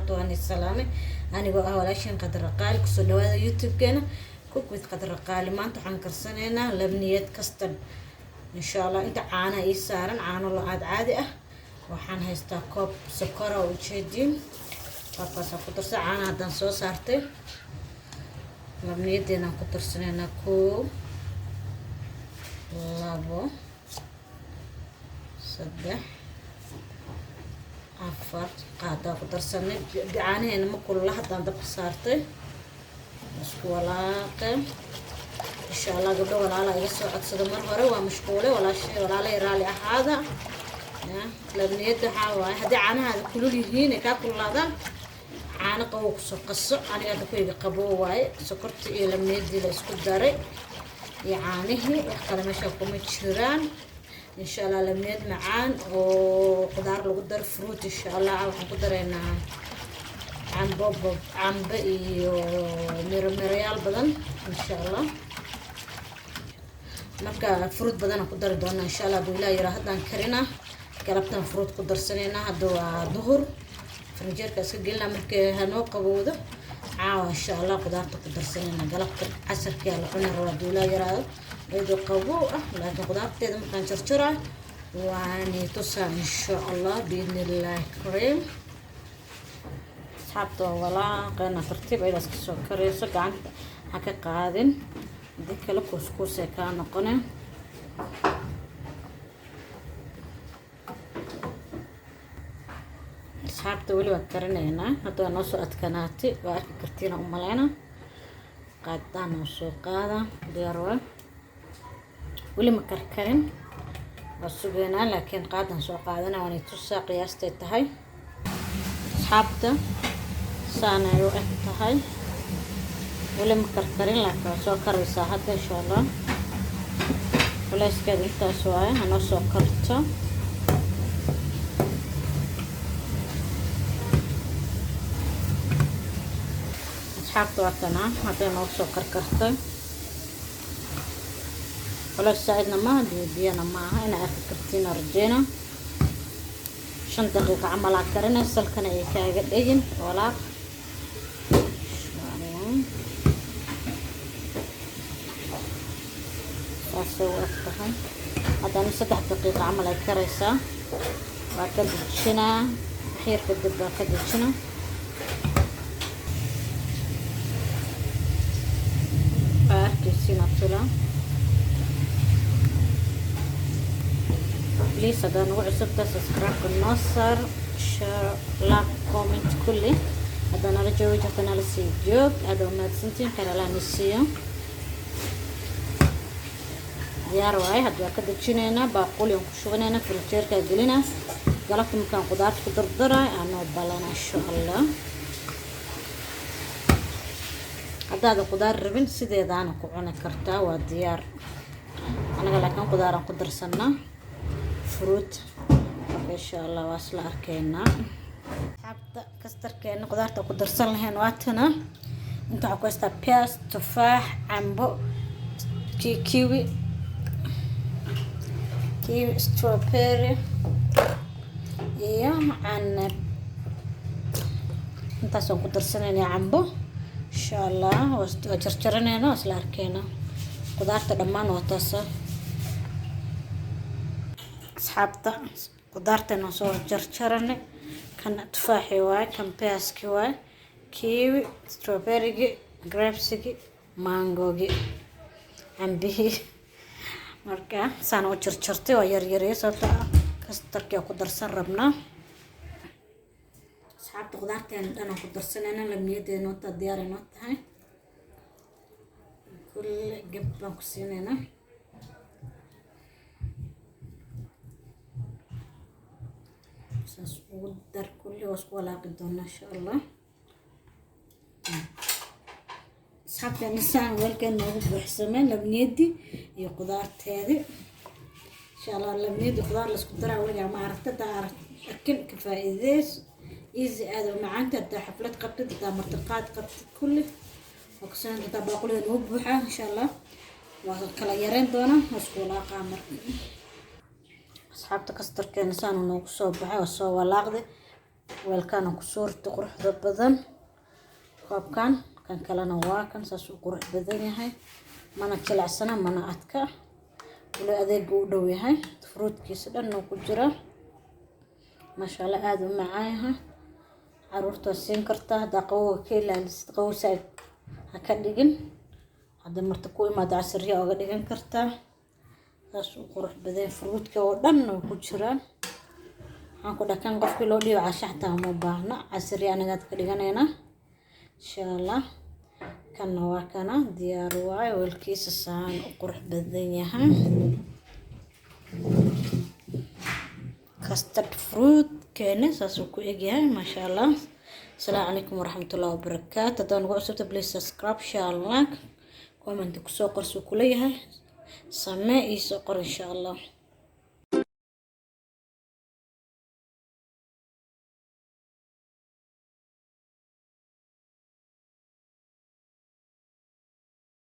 Asxaabta waan is salaamay, anigoo ah walaashiin Qadra Qaali. Kusoo dhawaada YouTube-keena Cook with Qadra Qaali. Maanta waxaan karsanaynaa labniyad custard, insha Allah. Inta caanaha ii saaran, caano lo-aad caadi ah. Waxaan haystaa koob sokora oo ujeediin, koobkaasaan ku darsa. Caanaha haddaan soo saartay, labniyadeenaan ku darsanaynaa. Koow, labo, saddex, afar qaadaa ku darsanay. Caanaheena ma kulula, haddaan dabka saartay, isku walaaqe, insha Allah. Gabdho walaala iga soo codsada mar hore, waa mashquule. Walaashay, walaalay, raalli ahaada. Labniyadda waxaa waaye, haddii caanahaada kulul yihiin, ay kaa kululaadaan, caano qabow kusoo qaso. Aniga hadda kuyga qabow waaye. Sokortii iyo labniyadii la isku daray iyo caanihii, wax kale meesha kuma jiraan, insha Allah. Labniyad macaan oo qudaar lagu daro, fruit, insha Allah. Waxaan ku dareynaa cambo, cambe iyo miro, mirayaal badan, insha Allah. Marka fruit badanaan ku dari doonaa, insha Allah, haduu Ilaah yaraa. Haddaan karina, galabtaan fruit ku darsanaynaa. Hadda waa duhur, farinjeerka iska gelinaa. Markii hanoo qabowdo caawa, insha Allah, qudaarta ku darsanayna. Galabta casarkia la cuni rabaa, haduu Ilaah yaraado, iyadoo qabow ah. Laakiin qudaarteeda markaan jarjaraa waani tusaa, insha Allah, biidni Illaahi kariim. Asxaabta, waa walaaqeena tartiib, ayadaas kasoo karayso. Gacanta ha ka qaadin, hadii kale kuuskuusay kaa noqone. Asxaabta, weli waa karinaynaa. Hadda waa noo soo adkanaatay, waa arki kartiina u maleyna. Qaadaan noo soo qaada, diyaar waa. Weli ma karkarin, waa sugeynaa, laakiin qaadan soo qaadana, waanay tusaa qiyaastay tahay. Asxaabta, saanay u eg tahay. Weli ma karkarin, laakiin waa soo karaysaa hadda, insha Allah. Culeyskeeda intaas waaye, hanoo soo karto. Asxaabta, waa tanaa, hadday noo soo karkartay. Culeys saa-idna maaha, biyo biyana maaha. Inaa arki kartiin rajeyna. 5 daqiiqa camalaa karinay, salkana ay kaaga dhegin. Walaaq, insha Allah. Saasay u eg tahay. Haddana 3 daqiiqa camal ay karaysaa, waa ka dejinaa. Waxyar kadib waa ka dejinaa. Waa arkaysiin abtila. Please, haddaa nagu cusubta, subscribe-ka noo saar, share, like, comment, kulli. Haddaa nala joogi jirta, nala sii joog. Aada waa mahadsantiin, khayr Allah ni siiyo. Diyaar waaye, hadda waa ka dejinaynaa, baaquliyan ku shubanaynaa, firijeerkaa gelinaa. Galabta markaan qudaarta ku dardaray anoo balana, insha Allah. Haddaada qudaar rabin, sideedaana ku cuni kartaa, waa diyaar. Anaga laakiin qudaaraan ku darsanaa, fruit. Marka, insha Allah, waa isla arkeynaa. Asxaabta, custardkeena qudaarta ku darsan lahayn waa tana. Inta waxaa ku haystaa pears, tufaax, cambo, kiwi, strawberry iyo canab. Intaasaan ku darsanaynaa, cambo, insha Allah. Waa jarjaranayna, waa isla arkeynaa. Qudaarta dhammaan waa taasa. Asxaabta, qudaartana soo jarjaranay. Kan tufaaxi waaye, kan pearski waaye, kiwi, strawberrygi, grapesigi, mangogi, cambihii. Marka saan u jarjartay, waa yaryariyo, sababta ah custardkii ku darsan rabnaa. Asxaabta, qudaarteena dhan aan ku darsanayna. Lamniyadeena wata diyaar inoo tahay. Kulli gab baan ku siinaynaa. Saas ugu dar kulli, waa isku walaaqi doonaa, insha Allah. Asxaabteena, saan weelkeen noogu buuxsameen labniyadii iyo qudaarteedii, insha Allah. Labniyadii qudaar laisku daraa weligaa ma aragta? Haddaa arkin, ka faa'iideys. Easy, aada u macaanta. Haddaa xaflad qabtid, haddaa martiqaad qabtid, kulli waa kusameyn kartaa. Baaquliga noogu buuxaa, insha Allah. Waa kala yareyn doonaa, waa isku walaaqaa. Marka, asxaabta, custardkeena saanu noogu soo baxay, waa soo walaaqday. Weelkaana kusoo rito quruxda badan koobkan. Kan kalena waa kan, saas uu qurux badan yahay, mana jilacsana mana adka, wali adeega u dhow yahay. Fruitkiisa dhan uu ku jira, maasha Allah, aada u macaan yahay. Caruurta waa siin kartaa haddaa qabowga ka ilaalisid. Qabow saaid ha ka dhigin. Hadda marta ku imaado, casriya oga dhigan kartaa. Saas uu qurux badan, fruitka oo dhan way ku jiraan. Waxaan ku dhakan qofkii loo dhiibo casho xataa uma baahna, casriya anagaad ka dhiganaynaa, insha Allah. Kanna waa kana, diyaar waayo. Weelkiisa saan u qurux badan yahay. Custard fruit keene saasuu ku egyahay, maasha Allah. Asalaamu calaykum waraxmatullahi wabarakaatu. Haddaan ugu cusubta, please subscribe, share, like, comment kusoo qorsuu kuleeyahay. Samee iisoo qor, insha Allah.